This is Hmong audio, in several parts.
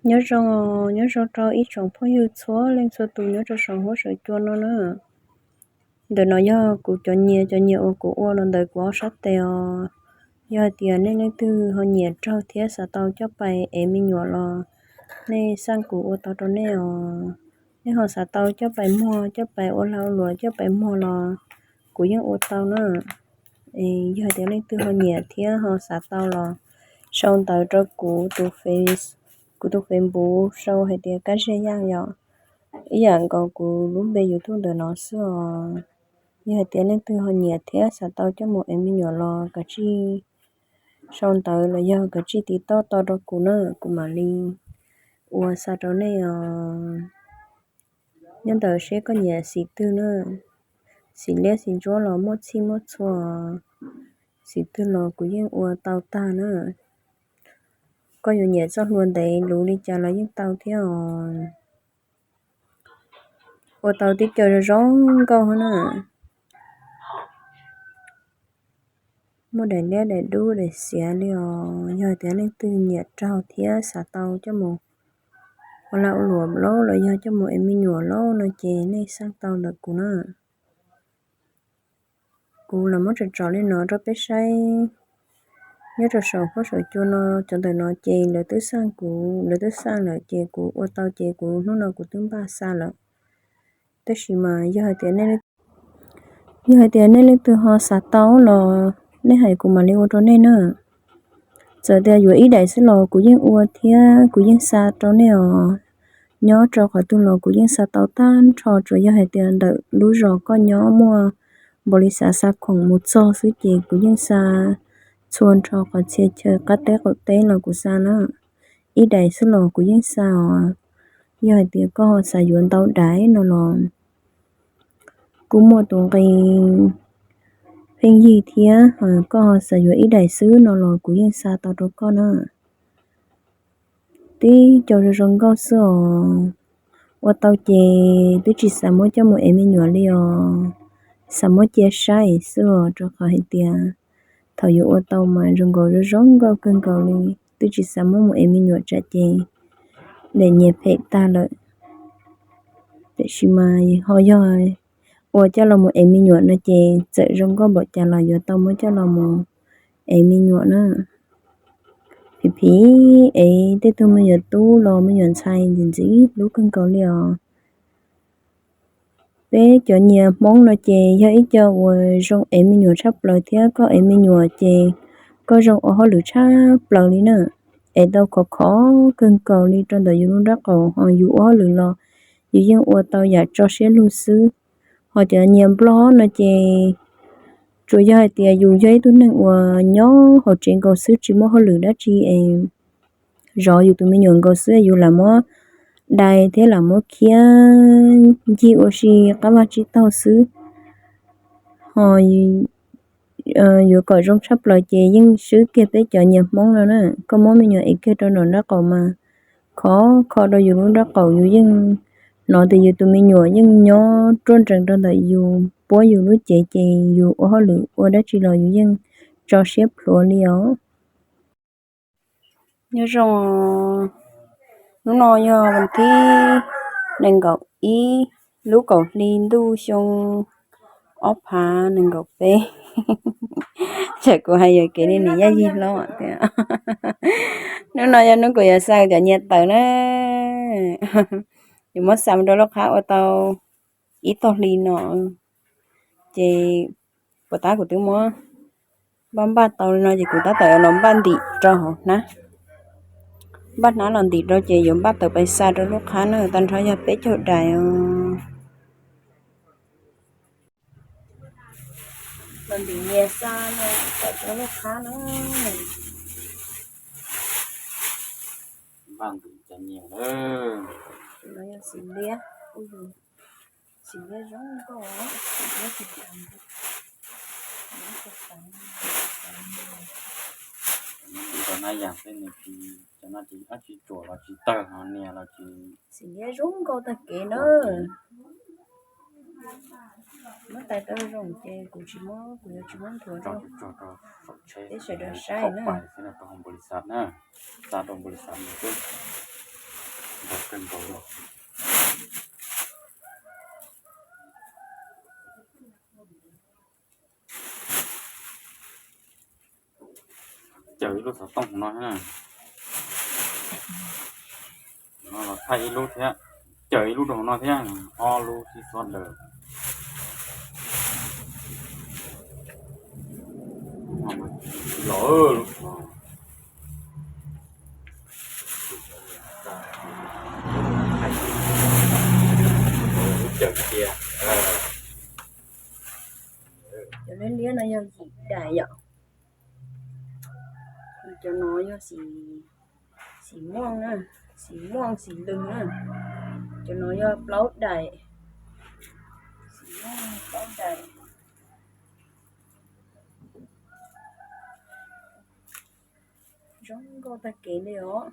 Nyob zoo, nyob zoo rau ib tsoom phooj ywg txhua leej txhua tus nyob rau saum huab saum cua no na. Ntawm no yog kuv cov nyias, cov nyias uas kuv ua los ntawm kuv ob sab tes os. Yog hais tias nej leej twg ho nyiam raug thiab xav tau coj pais ev me nyuam los nej xaj kuv ua tau rau nej os. Nej ho xav tau coj pais muag, coj pais ua lag ua luam, coj pais muag los kuv yeej ua tau na. Yog hais tias leej twg ho nyiam thiab ho xav tau los sau ntawv rau kuv tus Face, kuv tus Facebook sau hais tias Kab Zej Yaj yom, ib yam nkaus kuv lub npe YouTube ntawm no xwb os. Yog hais tias leej twg ho nyiam thiab xav tau coj mus ev me nyuam los kav tsij sau ntawv los yog kav tsij tiv toj to rau kuv na, kuv mam li ua xa rau nej os. Nyob ntawm seb koj nyiam xim twg na, xim liab xim ntsuab los muaj txhij muaj txhua, xim twg los kuv yeej ua tau tag na. Koj yuav nyiam txoj hlua ntev luv li cas los yeej tau thiab os. Ua tau tib co zoo zoo nkauj na. Muaj daim liab daim dub daim xiav li os. Yog tias leej twg nyiam raug thiab xav tau coj mus ua lag ua luam lauj los yog coj mus ev me nyuam lauj no ces nej xaj tau ntawm kuv na. Kuv los muab tsom tsom li no rau peb saib. Nyob rau saum huab saum cua no, cov ntawm no ces lawv twb xaj kuv, lawv twb xaj lawm ces kuv ua tau ces kuv hnub no kuv twb npaj xa lawm. Tab sis mas yog hais tias nej, yog hais tias nej leej twg ho xav tau los nej hais kuv mam li ua rau nej na. Txawm tias yuav ib daim xwb los kuv yeej ua thiab kuv yeej xa rau nej os. Nyob rau qhov twg los kuv yeej xa tau tag nrho, tsuas yog hais tias ntawm lub zos koj nyob muaj npaum li xav xa khoom mus txog xwb ces kuv yeej xa txhua nrho qhov txhia chaw qab teb qaum teb los kuv xa na. Ib daim xwb los kuv yeej xa os. Yog hais tias koj ho xav yuav ntau daim no los kuj muaj tus nqi pheej yig thiab, koj ho xav yuav ib daim xwb no los kuv yeej xa tau rau koj na. Tib co zoo zoo nkauj xwb os. Ua tau ces twb tsis xav muab coj mus ev me nyuam li os, xav muab cia saib xwb os, rau qhov hais tias thaum yuav ua tau mas zoo nkaus zoo zoo nkauj kawg nkaus li, twb tsis xav muab mus ev me nyuam tsam ces daim nyias phem tag lawm. Tiam sis mas ho yog ua coj los mus ev me nyuam no ces txawm zoo nkauj npaum cas los yuav tau muab coj los mus ev me nyuam na. Phim phim ev tej tug me nyuam tub los me nyuam ntxhais ntxim ntxim hlub kawg nkaus li os. Peb cov nyias Hmoob no ces yog ib co uas zoo ev me nyuam tshaj plaws thiab koj ev me nyuam ces koj zoo ua hauj lwm tshaj plaws li na. Ev tau khov khov kawg nkaus li rau ntawm yus lub nraub qaum, ho yus ua hauj lwm los yus yeej ua tau yam tso siab lug xwb. Ho cov nyias Nplog no ces tsuas yog hais tias yus yog ib tug neeg uas nyob hauv tsev nkaus xwb tsis muaj hauj lwm dab tsi es zov yus tus me nyuam nkaus xwb, yus lam muab dai thiab lam muab khiab ncig ua si qab vaj tsib taug xwb. Ho yuav kom zoo tshaj plaws ces yeej swb kiag peb cov nyias Hmoob no na. Koj muab me nyuam ev kiag rau nraum nraub qaum mas khov kho rau yus lub nraub qaum, yus yeej hnov tias yus tus me nyuam yeej nyob ruaj nrees rau ntawm yus, puab yus lub cev ces yus ua hauj lwm ua dab tsi los yus yeej tso siab plhuav li os. Nyob zoo, hnub no yog vas thib nees nkaum ib lub kaum hli ntuj xyoo ob phav nees nkaum peb. Tsam kuv hais yuam kev li niam Yaj Yig Hlob tias hnub no yog hnub kuv yuav xa cov nyias tawm na. Yuav muab xa mus rau lub qhab ua tau ib tog hli no. Ces puas tab kuv twb muab npaj npaj tau li no ces kuv tab tom los npaj ntim rau hauv hnab. Npaj hnab los ntim rau ces yuav npaj tawm pais xa rau lub qhab na, tag nrho yog peb caug daim os. Los ntim nyias xa no tawm rau lub qhab na. Npaj ntim cov nyias na. Tus no yog xim liab, xim liab zoo nkauj, xim liab tsis tas. Cov no yam tej nws tsis, cov no tsis, dab tsis tsuam los tsis tawg, ho nias los tsis. Xim liab zoo nkauj tag kev na. Muab tais rau zoo ces kuv tsis muab, kuv yuav tsis muab nthuav rau, rau saum tsheb, peb sawv daws saib na. Rau npaum li xav na, xa rau npaum li xav mus xwb. Caws ib lub xov tooj no thiab, no los thaij ib lub thiab, caws ib lub rau no thiab, ob lub sib xob daws. Los lub caws cia. Cov liab liab no yog xim dais yom. Cov no yog xim, xim muaj na, xim muaj xim lwg na. Cov no yog plaub dais, xim muaj plaub dais. Zoo nkauj tag kev li os.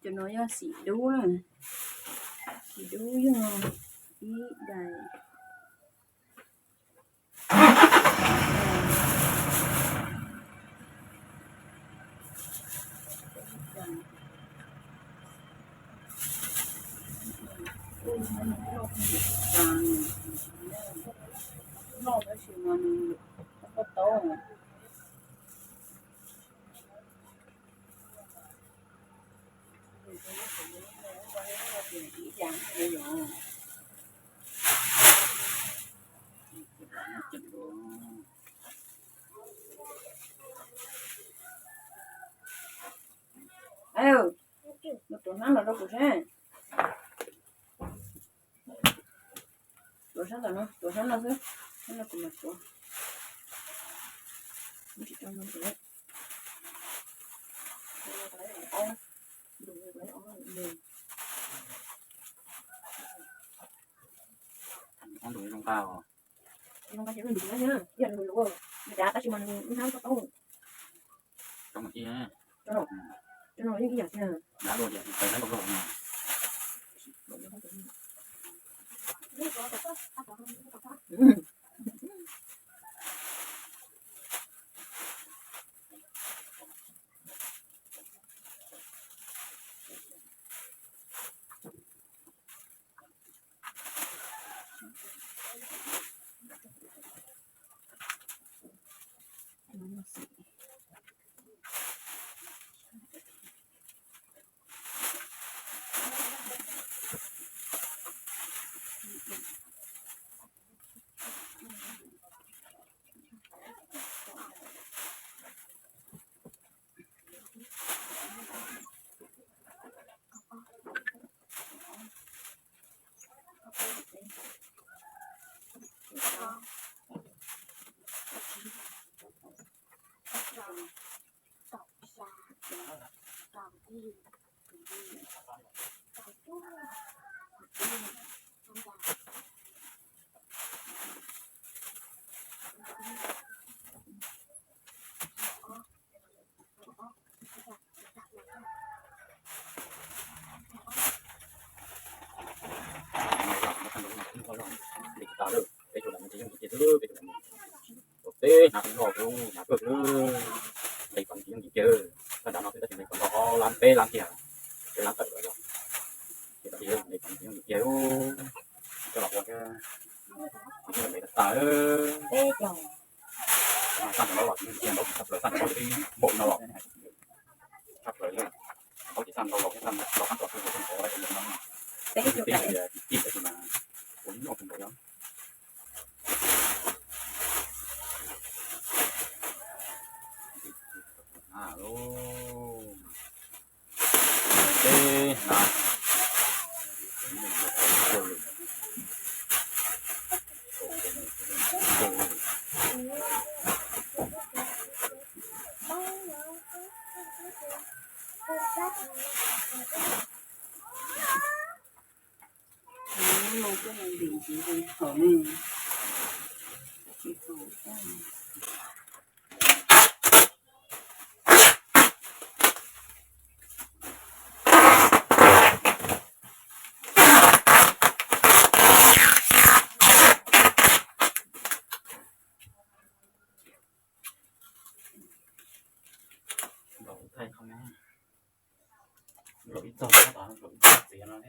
Cov no yog xim dub na, xim dub yog ib dais. Loj tab sis mas nws koj tau. Tuav hnab no rau kuv seb. Tuav sab ntawm no, tuav sab no xwb, sab no kuv mam tuav. Ob ntu zoo nqa os. Zoo nqa ces nws ntim na, yog nws luv, nws dav tab sis mas nws hnab tau tau. Cov no ib yam tiag, dav luaj tiag, nws pais hnab tau tau no. Peb hnab loj lub hnab kawg xwb, nqis pov tsis yooj yim kiag, koj dav no twb tab sis nqis pov nto ob lab peb lab kiag, peb lab tawm lawm, ces nqis pov tsis yooj yim kiag, coj los ua thiab, tsis nqis tas. Tag nrho los tsis yooj yim kiag, ntaub tsis tshaj plaws, tag nrho los tib npaum no los tshaj plaws, ntaub tsis tshaj ntau los thiab, tag los qab tso xwb, nqis pov tsis yooj yim no, peb tias kim kim tab sis mas ua ib noj tsis npaum yog. Ntaus thaij qhov no, ntaus ib txog, ntaus ib txog txiav no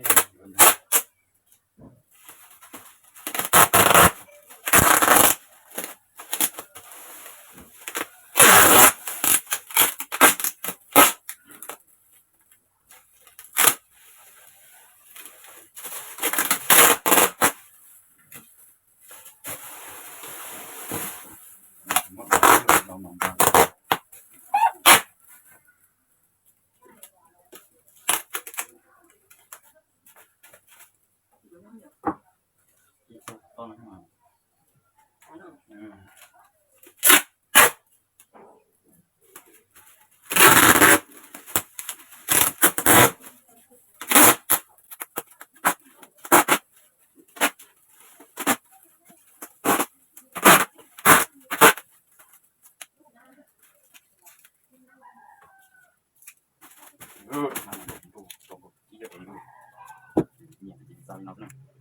thiab.